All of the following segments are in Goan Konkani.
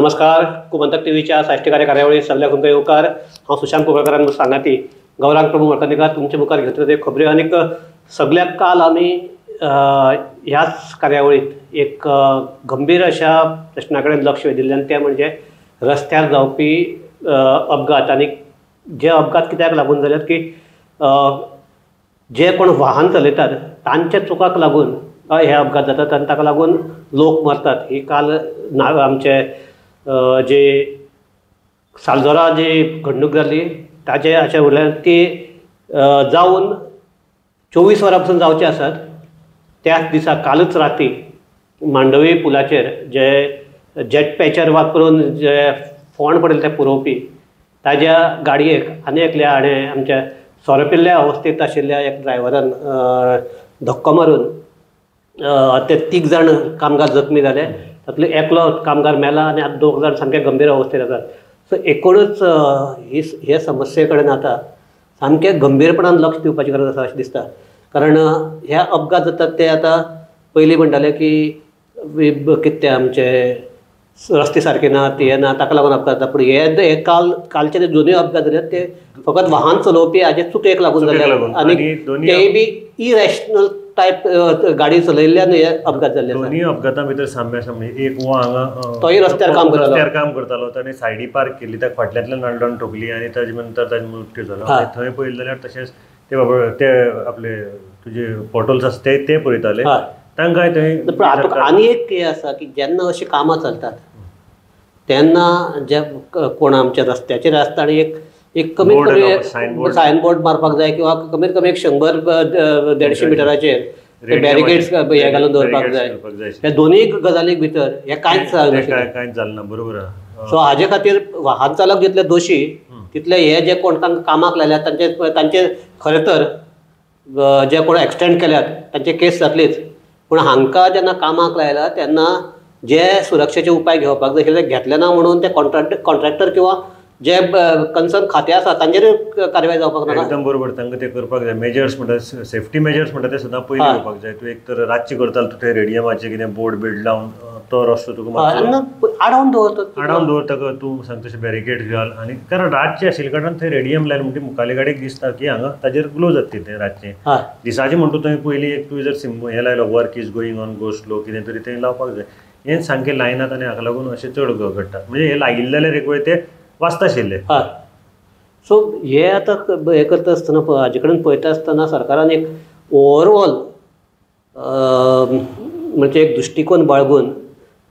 नमस्कार, गोमंतक टीव्हीच्या साश्टी कार्यावळी सगळ्या तुमकां येवकार. हांव सुशांत कुंकळकर सांगाती गौरांग प्रभू मर्तनिकार तुमच्या मुखार घेतले ते खबऱ्यो. आनीक सगळ्याक काल आमी ह्याच कार्यावळीत एक गंभीर अशा प्रश्ना कडेन लक्ष वेधिल्ल्यान तें म्हणजे रस्त्यार जावपी अपघात. आनी जे अपघात कित्याक लागून जाल्यात की जे कोण वाहन चलयतात तांच्या चुकाक लागून हे अपघात जातात आनी ताका लागून लोक मरतात. ही काल आमचे जे सालजोरा जी घडणूक जाली ताजे अशें उरल्यान ती जावन 24 वरां पसून जावचे आसात. त्याच दिसा कालच राती मांडवी पुलाचेर जे जेट पॅचर वापरून जे फोंड पडिल्ले ते पुरोवपी ताज्या गाडयेक आनी एकल्या हाणें आमच्या सोरो पिल्ल्या अवस्थेंत आशिल्ल्या एक ड्रायव्हरान धक्को मारून ते 3 जाण कामगार जखमी जाले. तातूंतलो एकलो कामगार मेला आनी आतां 2 जाण सामके गंभीर अवस्थेंत आसात. सो एकूणच ही हे समस्ये कडेन आतां सामकें गंभीरपणान लक्ष दिवपाची गरज आसा अशें दिसता. कारण हे अपघात जातात ते आतां पयलीं म्हणटाले की कितें आमचे रस्ते सारके ना ते ना ताका लागून अपघात जाता. पूण हे काल कालचे जे दोनूय अपघात जाले ते फकत वाहन चलोवपी हाजे चुकेक लागून जाले आनी तेय बी इरॅशनल टायप गाडी चलयल्ल्यान हे अपघात जाल्ले. दोनूय अपघातां भितर साम्य आसा. म्हणजे एक हो हांगा तोय रस्त्यार काम करतालो, रस्त्यार काम करतालो, ताणें सायडी पार्क केली, त्या फाटल्यांतल्यान हाडून ठोकली आनी ताजे नंतर ताजे मृत्यू जालो. थंय पळयलें जाल्यार तशेंच ते बाबा ते आपले तुजे पोटल्स आसा ते पळयताले तांकां थंय. पण आनी एक हें आसा की जेन्ना अशीं कामां चलतात तेन्ना जे कोण आमच्या रस्त्याचेर आसता आनी एक एक कमीत कमी सायन बोर्ड मारपाक जाय किंवा कमीत कमी एक 100-150 मिटराचेर बॅरिकेड्स हे घालून दवरपाक जाय. ह्या दोनूय गजालीक भितर हें कांयच कांयच जालें ना. बरोबर. सो हाजे खातीर वाहन चालक जितले दोशी तितले हे जे कोण तांकां कामाक लायल्यात तांचे तांचे खरें तर जे कोण एक्सिडेंट केल्यात तांचे केस जातलीच. पूण हांकां जेन्ना कामाक लायला तेन्ना जे सुरक्षेचे उपाय घेवपाक जाय ते घेतले ना म्हणून ते कॉन्ट्रॅक्टर किंवा जे कन्सर्न खातें आसा तांचेर कारवाय जावपाक नाका. एकदम बरोबर. तांकां ते करपाक जाय. मेजर्स म्हणटा, सेफ्टी मेजर्स म्हणटा ते सदां पयलीं घेवपाक जाय. तूं एक तर रातचें करतालो तूं थंय रेडियमाचें कितें बोर्ड बीड लावन तो रस्तो तुका आडावन दवरता, आडावन दवरता. तूं सांगता तशें बॅरिकेड घाल. आनी कारण रातचें आशिल्ल्या कारणान थंय रेडियम लायलें म्हणटकीर मुखाल्ले गाडयेक दिसता की हांगा ताजेर ग्लो जाता तें रातचें. दिसाचें म्हणटा थंय पयलीं एक तुवें जर हें लायलो work is going on go slow कितें तरी थंय लावपाक जाय. हें सामकें लायनात आनी हाका लागून अशें चड घडटा. म्हणजे हें लायिल्लें जाल्यार एक वेळ ते वाचता आशिल्ले. हय. सो हे आतां हें करता आसतना हाजे कडेन पळयता आसतना सरकारान एक ओवरऑल म्हणजे एक दृश्टिकोन बाळगून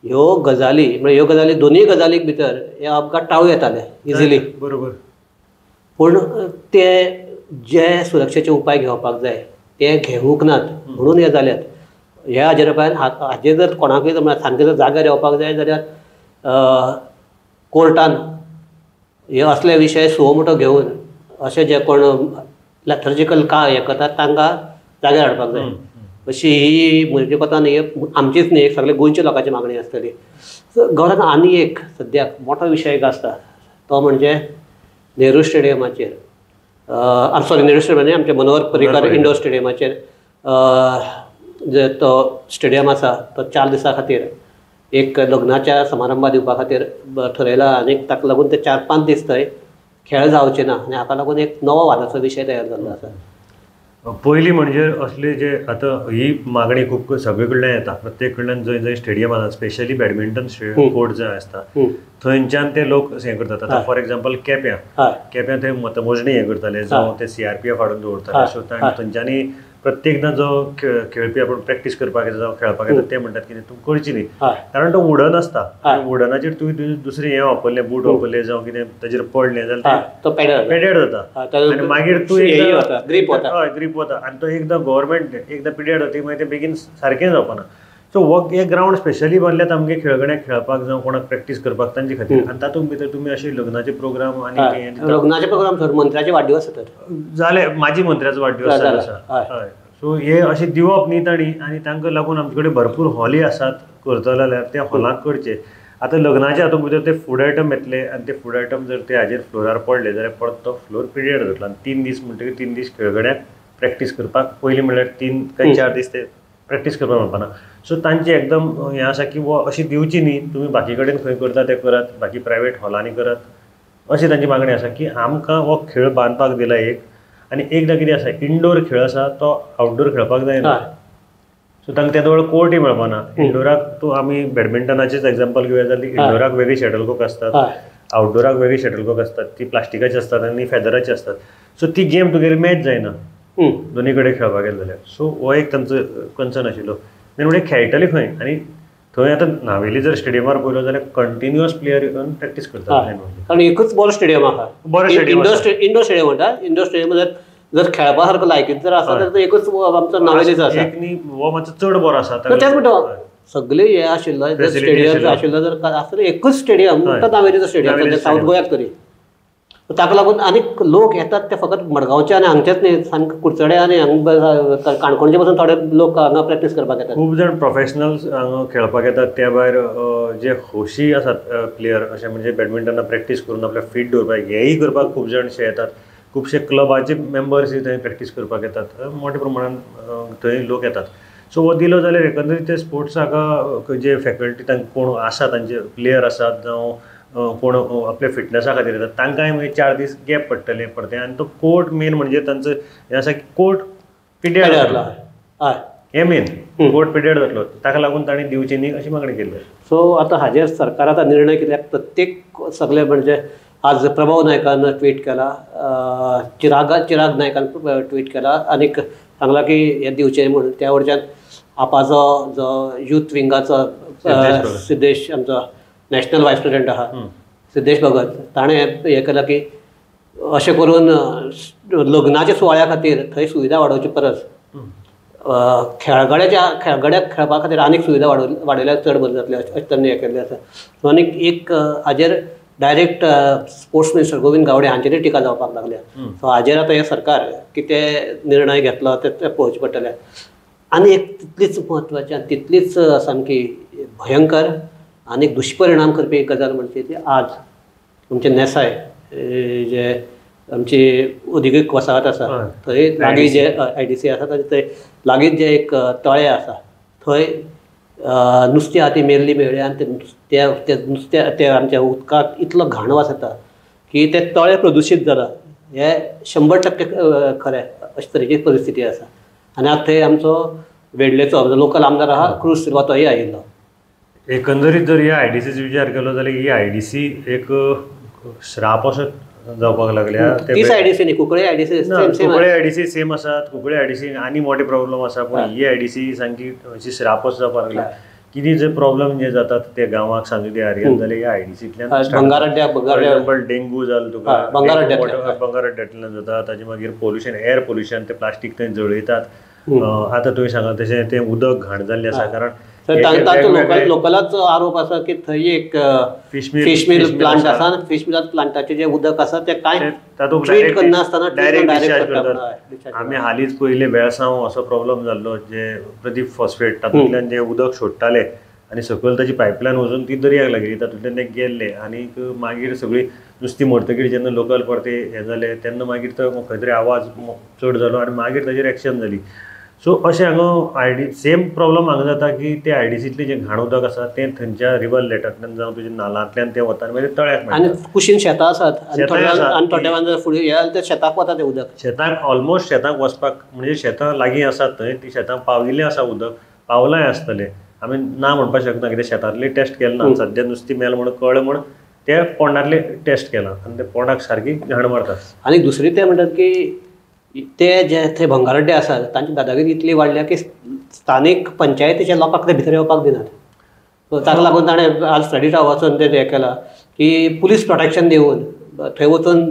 ह्यो गजाली म्हणजे ह्यो गजाली दोनूय गजालीक भितर हे अपघात टाळू येताले इजिली. बरोबर. पूण ते जे सुरक्षेचे उपाय घेवपाक जाय ते घेवूंक नात म्हणून हे जाल्यात. ह्या हाजेर उपरांत हाजेर जर कोणाकूय सामकें जर जाग्यार येवपाक जाय जाल्यार कोर्टान हे असले विशय सुओ मोटो घेवन अशे जे कोण लॅथर्जिकल का हें करतात तांकां जाग्यार हाडपाक जाय. अशी ही म्हजे कोतान ही आमचीच न्ही, सगळे गोंयच्या लोकांची मागणी आसतली. सो गोंयांत आनी एक सद्याक मोठो विशय एक आसता तो म्हणजे नेहरू स्टेडियमाचेर, सॉरी नेहरू स्टेडियम न्ही, आमचे मनोहर पर्रीकर इंडोर स्टेडियमाचेर जे तो स्टेडियम आसा तो 4 दिसां खातीर एक लग्नाच्या समारंभा दिवपा खातीर ठरयला आनी ताका लागून ते 4-5 दीस थंय खेळ जावचे ना आनी हाका लागून एक नवो वादाचो विशय तयार जाल्लो आसा. पयलीं म्हणजे असले जे आतां ही मागणी खूब सगळे कडल्यान येता, प्रत्येक कडल्यान जंय जंय स्टेडियम आसा स्पेशली बॅडमिंटन कोर्ट जंय आसता थंयच्यान ते लोक हें करतात. आतां फॉर एग्जाम्पल केप्यां, केप्यां थंय मतमोजणी हें करताले, जावं ते CRPF हाडून दवरताले. सो थंयच्यांनी प्रत्येकदां जो खेळपी आपूण प्रॅक्टीस करपाक येता जावं खेळपाक येता ते म्हणटात कितें तूं करची न्ही, कारण तो वुडन आसता. वुडनाचेर तुवें दुसरें हें वापरलें, बूट वापरले जावं कितें ताजेर पडलें जाल्यार तो पेडेड जाता आनी मागीर तूं ग्रीप वता, हय ग्रीप वता आनी तो एकदां गव्हर्मेंट एकदां पिड्यार जाता मागीर तें बेगीन सारकें जावपाना. सो हो हे ग्रावंड स्पेशली बांदल्यात आमगे खेळगड्यांक खेळपाक जावं कोणाक प्रॅक्टीस करपाक तांचे खातीर. आनी तातूंत भितर तुमी अशे लग्नाचे प्रोग्राम आनी लग्नाचे प्रोग्राम सर मंत्र्याचे वाडदिवस जातात जाले, माजी मंत्र्याचो वाडदिवस आसा. हय. सो हे अशें दिवप न्ही तांणी आनी तांकां लागून आमचे कडेन भरपूर हॉली आसात करतले जाल्यार त्या हॉलांत करचे. आतां लग्नाच्या हातूंत भितर ते फूड आयटम येतले आनी ते फूड आयटम जर ते हाजेर फ्लोरार पडले जाल्यार परत तो फ्लोर पिड्यार जातलो आनी 3 दीस म्हणटकीर 3 दीस खेळगड्यांक प्रॅक्टीस करपाक पयलीं म्हणल्यार 3 काय 4 दीस ते प्रॅक्टीस करपाक मेळपाना. सो तांचे एकदम हें आसा की वो अशी दिवची न्ही, तुमी बाकी कडेन खंय करता ते करात, बाकी प्रायवेट हॉलांनी करात, अशी तांची मागणी आसा की आमकां हो खेळ बांदपाक दिला एक. आनी एकदां कितें आसा, इनडोर खेळ आसा तो आवटडोर खेळपाक जायना. सो तांकां तेदो वेळ कोर्टूय मेळपाना. इनडोराक तूं आमी बॅडमिंटनाचेच एग्जाम्पल घेवया जाल्यार इनडोराक वेगळी शटलकॉक आसतात, आवटडोराक वेगळी शटलकॉक आसतात, ती प्लास्टिकाची आसतात आनी फेदराची आसतात. सो ती गेम तुगेली मॅच जायना दोनी कडेन खेळपाक गेले जाल्यार. सो हो एक तांचो कन्सर्न आशिल्लो. मेन म्हणजे खेळटले खंय, आनी थंय आतां नावेली जर स्टेडियमार पळयलो जाल्यार कंटिन्युअस प्लेयर येवन प्रॅक्टीस करतात. कारण एकूच बरो स्टेडियम आसा, बरो स्टेडियम, इंडोर स्टेडियम म्हणटा. इंडोर स्टेडियम जर खेळपा सारको लायकीच जर आसा तर एकूच आमचो नावेलीचो आसा. एक न्ही, हो मातसो चड बरो आसा. तेच म्हणटा सगळे हे आशिल्लो स्टेडियम आशिल्लो जर आसता एकूच स्टेडियम तो नावेलीचो स्टेडियम सावथ गोव्याक तरी. ताका लागून आनीक लोक येतात ते फकत मडगांवचे आनी हांगचेच न्ही, सामके कुडचडे आनी हांगा काणकोणचे पासून थोडे लोक हांगा प्रॅक्टीस करपाक येतात. खूब जाण प्रोफेशनल्स हांगा खेळपाक येतात. त्या भायर जे खोशी आसात प्लेयर, अशें म्हणजे बॅडमिंटना प्रॅक्टीस करून आपल्याक फीट दवरपाक हेंय करपाक खूब जाण अशे येतात. खुबशे क्लबाचे मेंबर्स थंय प्रॅक्टीस करपाक येतात, मोठ्या प्रमाणान थंय लोक येतात. सो हो दिलो जाल्यार एकंदरीत ते स्पोर्ट्साक जे फॅकल्टी तांकां कोण आसा, तांचे प्लेयर आसात जावं कोण आपल्या फिटनसा खातीर येतात, तांकांय मागीर 4 दीस गॅप पडटले परते. आनी तो कोर्ट मेन म्हणजे तांचो हें आसा की कोर्ट पिड्ड्यार जातलो, हें मेन कोर्ट पिड्ड्यार जातलो, ताका लागून तांणी दिवची न्ही अशी मागणी केल्ली. सो आतां हाजेर सरकार आतां निर्णय कित्याक प्रत्येक सगळे म्हणजे आज प्रभाव नायकान ट्वीट केला, चिराग नायकान ट्वीट केला आनीक सांगला की हें दिवचें म्हणून. त्या वटच्यान आपाचो जो यूथ विंगाचो सिद्धेश आमचो नॅशनल वायस प्रेसिडेंट आहा सिद्धेश भगत, ताणें हें केलां की अशें करून लग्नाच्या सुवाळ्या खातीर थंय सुविधा वाडोवचे परस खेळगड्याक खेळपा खातीर आनीक सुविधा वाडयल्यार चड बरें जातलें अशें तांणी हें केल्लें आसा. आनीक एक हाजेर direct sports minister Govind Gawde हांचेरूय टिका जावपाक लागल्या. सो हाजेर आतां हें सरकार कितें निर्णय घेतलो तें पळोवचें पडटलें. आनी एक तितलीच म्हत्वाची आनी तितलीच सामकी भयंकर आनी दुश्परिणाम करपी एक गजाल म्हणजे ती आज आमचे नेसाय जे आमची उद्देगीक वसाहत आसा थंय लागीं जे IDC आसा ताजे थंय लागींच जे एक तळें आसा थंय नुस्तें आहा ती मेल्ली मेळ्ळी आनी ते नुस्त्या ते आमच्या उदकाक इतलो घाण वास येता की ते तळें प्रदुशीत जाला हें 100% खरें अशे तरेची परिस्थिती आसा. आनी आतां थंय आमचो वेडलेचो लोकल आमदार आहा क्रूज सिल्वा तोय आयिल्लो. एकंदरीत जर ह्या IDCचो विचार केलो जाल्यार ही IDC एक श्राप असो जावपाक लागल्या. तीच IDC न्ही, Cuncolim IDC Cuncolim IDC same आसात, कुंकळे IDC आनी मोठे प्रॉब्लम आसा, पूण ही IDC सामकी अशी श्राप असो जावपाक लागल्या. कितें जे प्रॉब्लम जे जातात ते गांवाक सांजू एरियान जाल्यार ह्या IDCंतल्यान फॉर एग्जाम्पल डेंगू जालो तुका, बंगारअड्ड्यांतल्यान जाता, ताजे मागीर पोल्युशन, एयर पोल्युशन, ते प्लास्टीक थंय जळयतात. आतां तुवें सांगला तशें तें उदक घाण जाल्लें आसा, कारण तांचो लोकलाचो आरोप आसा की थंय एक फिश मिल प्लांट आसा आनी फिश मिल प्लांटाचें जें उदक आसा तें कांय ट्रीट करनासतना डायरेक्ट करतात. आमी हालींच पयलें वेळसांव असो प्रॉब्लम जाल्लो, जे प्रदीप फॉस्फेट तातूंतल्यान जें उदक सोडटाले आनी सकयल ताची पायपलायन वचून ती दर्याक लागली, तातूंतल्यान ते गेल्ले आनी मागीर सगळीं नुस्तीं मरतकीर जेन्ना लोकल परते हें जालें तेन्ना मागीर तो खंय तरी आवाज चड जालो आनी मागीर ताचेर एक्शन जाली. सो अशें हांगा सेम प्रॉब्लम हांगा जाता की ते IDCंतलें जें घाण उदक आसा तें थंयच्या रिवर लेटांतल्यान जावं तुज्या नालांतल्यान तें वता आनी मागीर तळ्याक मेळटा. आनी कुशीन शेतां आसात आनी थोड्या वेळान फुडें हे जाल्यार शेताक वता तें उदक, शेताक ऑलमोस्ट शेताक वचपाक म्हणजे शेतां लागीं आसात थंय ती शेतां पाविल्लें आसा उदक, पावलांय आसतलें, आमी ना म्हणपाक शकना कित्याक शेतांतलें टेस्ट केलें ना, सद्या नुस्तीं मेल म्हण कळ्ळें म्हण ते पोंडांतलें टेस्ट केलां आनी ते पोंडाक सारकी घाण मारतात. आनी दुसरी तें म्हणटात की ते जे थंय भंगारड्डे आसात तांची दादागिरी इतली वाडल्या की स्थानीक पंचायतीच्या लोकांक ते भितर येवपाक दिनात. ताका लागून ताणें आज फ्रेडिटा वचून तें हें केलां की पुलीस प्रोटेक्शन दिवन थंय वचून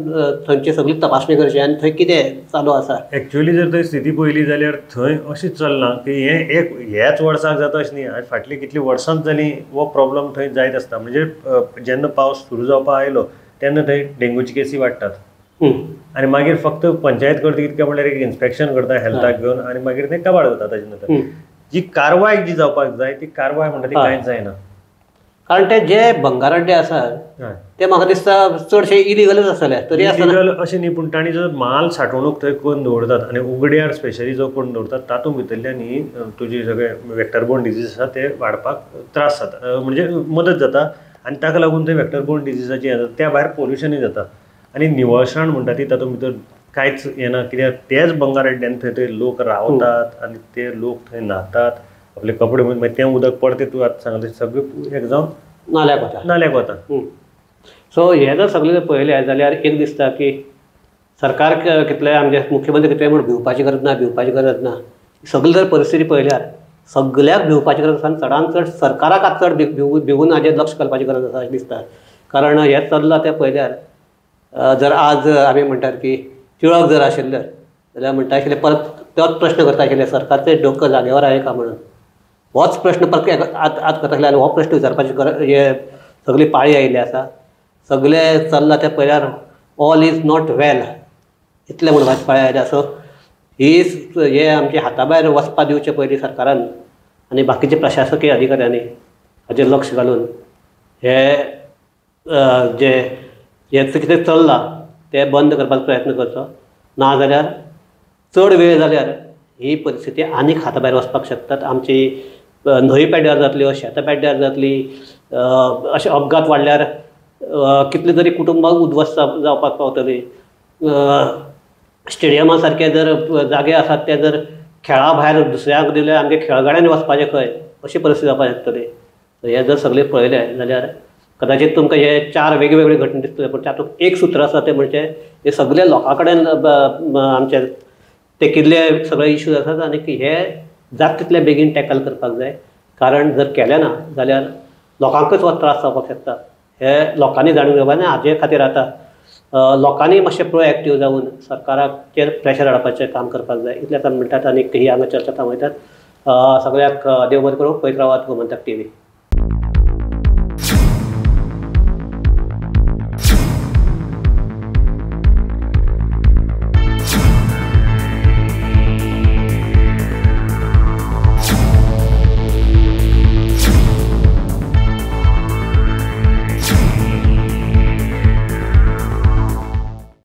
थंयची सगळी तपासणी करची आनी थंय कितें चालू आसा. एक्चुअली जर थंय स्थिती पळयली जाल्यार थंय अशें चल्लां की हें एक ह्याच वर्साक जाता अशें न्ही, आनी फाटलीं कितलीं वर्सांच जालीं हो प्रॉब्लम थंय जायत आसता. म्हणजे जेन्ना पावस सुरू जावपाक आयलो तेन्ना थंय डेंगूची केसी वाडटात आनी मागीर फक्त पंचायत करता कितकें म्हणल्यार एक इन्स्पेक्शन करता हेल्थाक घेवन आनी मागीर तें काबार जाता. ताजे नंतर जी कारवाय जी जावपाक जाय ती कारवाय म्हणटा ती कांयच जायना. कारण ते जे भंगार अड्डे आसात ते म्हाका दिसता चडशे इलिगलच आसतले. तरी इलिगल अशें न्ही, पूण तांणी जो माल सांठोवणूक थंय करून दवरतात आनी उगड्यार स्पेशली जो करून दवरतात तातूंत भितरल्यान ही तुजी सगळे वेक्टर बोर्न डिजीज आसा ते वाडपाक त्रास जाता, म्हणजे मदत जाता आनी ताका लागून थंय वेक्टर बोर्न डिजीजाची जाता. त्या भायर पोल्युशनूय जाता आनी निवळसाण म्हणटा ती तातूंत भितर कांयच येना, कित्याक तेच भंगार अड्ड्यान थंय थंय लोक रावतात आनी ते लोक थंय न्हातात, आपले कपडे मागीर तें उदक परतें तूं आतां सांगलें सगळें एक जावन नाल्याक वता, नाल्याक वता. सो हें जर सगळें पळयलें जाल्यार एक दिसता की सरकार कितलें आमचे मुख्यमंत्री कितलें म्हूण भिवपाची गरज ना, भिवपाची गरज ना. सगळी जर परिस्थिती पळयल्यार सगळ्याक भिवपाची गरज आसा आनी चडान चड सरकाराक आतां चड भिवून हाजेर लक्ष घालपाची गरज आसा अशें दिसता. कारण हें चल्लां तें पळयल्यार जर आज आमी म्हणटात की टिळक जर आशिल्ले जाल्यार म्हणटा आशिल्ले परत तोच प्रश्न करता आशिल्ले सरकारचें डोकं जाग्यावर आहे का म्हणून, होच प्रश्न परत आत आत करता आशिल्ले आनी हो प्रश्न विचारपाची गरज हे सगळी पाळी आयिल्ली आसा. सगळें चल्लां तें पळयल्यार ऑल is not वेल इतलें म्हणपाची पाळी आयल्या. सो ही हे आमच्या हाता भायर वचपा दिवचे पयलीं सरकारान आनी बाकीचे प्रशासकीय अधिकाऱ्यांनी हाजेर लक्ष घालून हे जे हें कितें चल्लां तें बंद करपाचो प्रयत्न करचो, ना जाल्यार चड वेळ जाल्यार ही परिस्थिती आनीक हाता भायर वचपाक शकतात. आमची न्हंय पेड्ड्यार जातल्यो, शेतां पेड्ड्यार जातली, अशे अपघात वाडल्यार कितले तरी कुटुंबां उद्ध्वस्त जावपाक पावतली. स्टेडियमा सारके जर जागे आसात ते जर खेळा भायर दुसऱ्यांक दिले आमगे खेळगड्यांनी वचपाचें खंय, अशी परिस्थिती जावपाक शकतली. हें जर सगळें पळयलें जाल्यार कदाचित तुमकां हे चार वेगवेगळे घटना दिसतले, पूण तातूंत एक सूत्र आसा तें म्हणजे हे सगळे लोकां कडेन आमचे तेकिल्ले सगळे इश्यूज आसात आनी हे जाता तितले बेगीन टॅकल करपाक जाय. कारण जर केलें ना जाल्यार लोकांकच हो त्रास जावपाक शकता, हे लोकांनी जाणून घेवपाक. आनी हाजे खातीर आतां लोकांनी मातशें प्रोएक्टीव जावन सरकाराचेर प्रेशर हाडपाचें काम करपाक जाय. इतलेंच आमी म्हणटात आनी ही हांगा चर्चा थांबयतात. सगळ्याक देव बरें करूं. पळयत रावात गोमंतक टीव्ही.